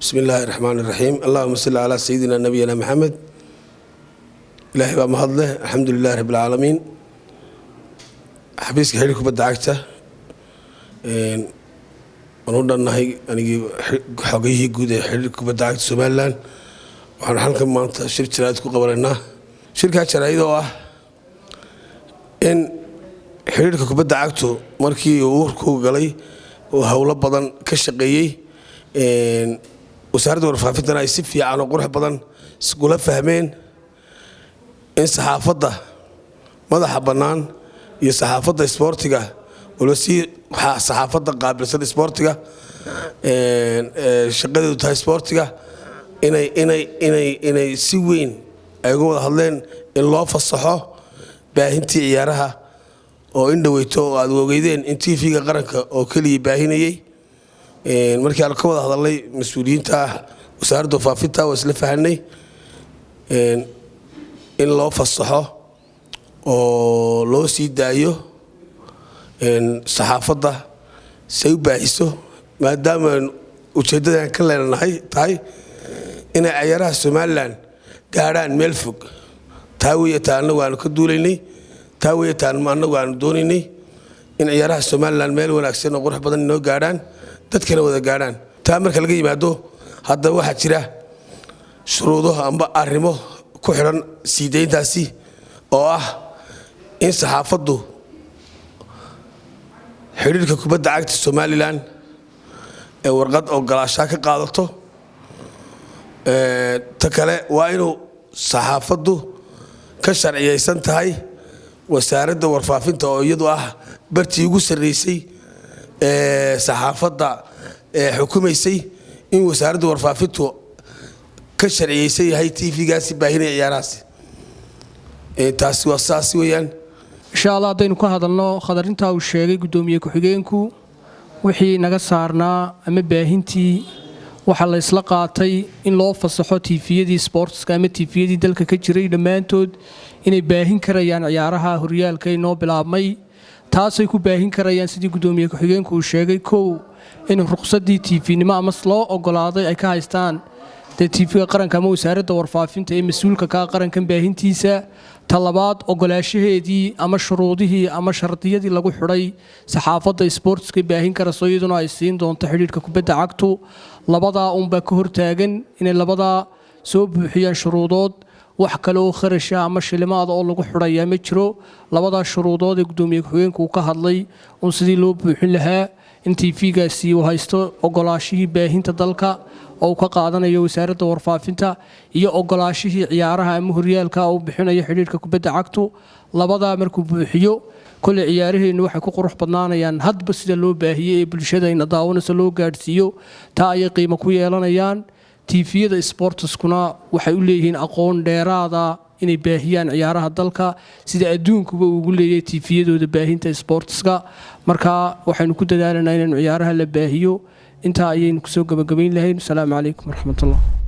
Bismi illaahi raxmaan iraxiim. Allahuma salli calaa sayidina nabiyina Maxamed. Ilaahay baa mahadleh. Alxamdu lilahi rabbi alcaalamiin. Xafiiska xidhiir kubadda cagta waan u dhannahay, anigii xogayihii guud ee xidhiir kubadda cagta Somaliland. Waxaan halkan maanta shir jaraa'id ku qabanaynaa, shirkaa jaraa'id oo ah in xidhiirka kubadda cagtu markii uu urku galay oo howlo badan ka shaqeeyey, wasaaradda warfaafintana ay si fiican oo qurux badan iskula fahmeen in saxaafadda madaxa bannaan iyo saxaafadda isboortiga, waliba si saxaafadda qaabilsan isboortiga, shaqadeedu tahay isboortiga, inay si weyn ay uga wada hadleen in loo fasaxo baahintii ciyaaraha oo in dhaweyto oo aad ogeydeen in TV-ga qaranka oo keliya baahinayey. Markii aan ka wada hadalnay mas-uuliyiinta wasaaradda warfaafinta, waa isla fahanay in loo fasaxo oo loo sii daayo saxaafadda si ay u baahiso, maadaama ujeeddadan ka leenahay tahay inay ciyaaraha Somaliland gaadhaan meel fog. Taa weeye taa annagu aanu ka duulaynay, taa weeye taa annagu aanu doonaynay, in ciyaaraha Somaliland meel wanaagsan oo qurux badan inoo gaadhaan, dadkana wada gaadhaan. Taa marka laga yimaado, haddaba waxaa jira shuruudo amba arrimo ku xidhan sii dayntaasi, oo ah in saxaafaddu xidhiirka kubadda cagta Somaliland ee warqad ogolaashaa ka qaadato. Ta kale waa inuu saxaafaddu ka sharciyaysan tahay wasaaradda warfaafinta, oo iyadu ah bartii ugu sarraysay ee saxaafadda ee xukumaysay, in wasaaradda warfaafintu ka sharciyeysan yahay TV-gaasi baahinaya ciyaarahaasi. Taasi waa saas weeyaan. Insha Allah, haddaynu ka hadalno khadarintaa uu sheegay guddoomiye ku-xigeenku, wixii naga saarnaa ama baahintii, waxaa la isla qaatay in loo fasaxo TV-yadii sportska ama TV-yadii dalka ka jiray dhammaantood inay baahin karayaan ciyaaraha horyaalka inoo bilaabmay. Taasay ku baahin karayaan, sidii guddoomiye ku-xigeenku uu sheegay, kow, in ruqsadii TV-nimo ama loo ogolaaday ay ka haystaan dee TV-ga qaranka ama wasaaradda warfaafinta ee mas-uulka ka qarankan baahintiisa. Talabaad, ogolaashaheedii ama shuruudihii ama shardiyadii lagu xidhay saxaafadda sportska baahin karayso, iyaduna ay siin doonto xidhiidhka kubadda cagtu. Labadaa unbaa ka hortaagan inay labadaa soo buuxiyaan shuruudood. Wax kale oo kharasha ama shilimaada oo lagu xidhayaa ma jiro. Labadaa shuruudood ee guddoomiye ku-xigeenku uu ka hadlay un sidii loo buuxin lahaa, in TV-gaasi uu haysto ogolaashihii baahinta dalka oo uu ka qaadanayo wasaaradda warfaafinta, iyo ogolaashihii ciyaaraha ama horyaalka uu bixinayo xidhiidhka kubadda cagtu. Labadaa markuu buuxiyo, kolley ciyaaraheennu waxay ku qurux badnaanayaan hadba sida loo baahiyey ee bulshada ina daawanayso loo gaadhsiiyo. Taa ayay qiimo ku yeelanayaan. TV-yada sportskuna waxay u leeyihiin aqoon dheeraada inay baahiyaan ciyaaraha dalka, sida adduunkuba ugu leeyahay TV-yadooda baahinta sportska. Marka waxaynu ku dadaalanaa inaynu ciyaaraha la baahiyo. Intaa ayaynu kusoo gabagabayn lahayn. Asalaamu calaykum waraxmatullah.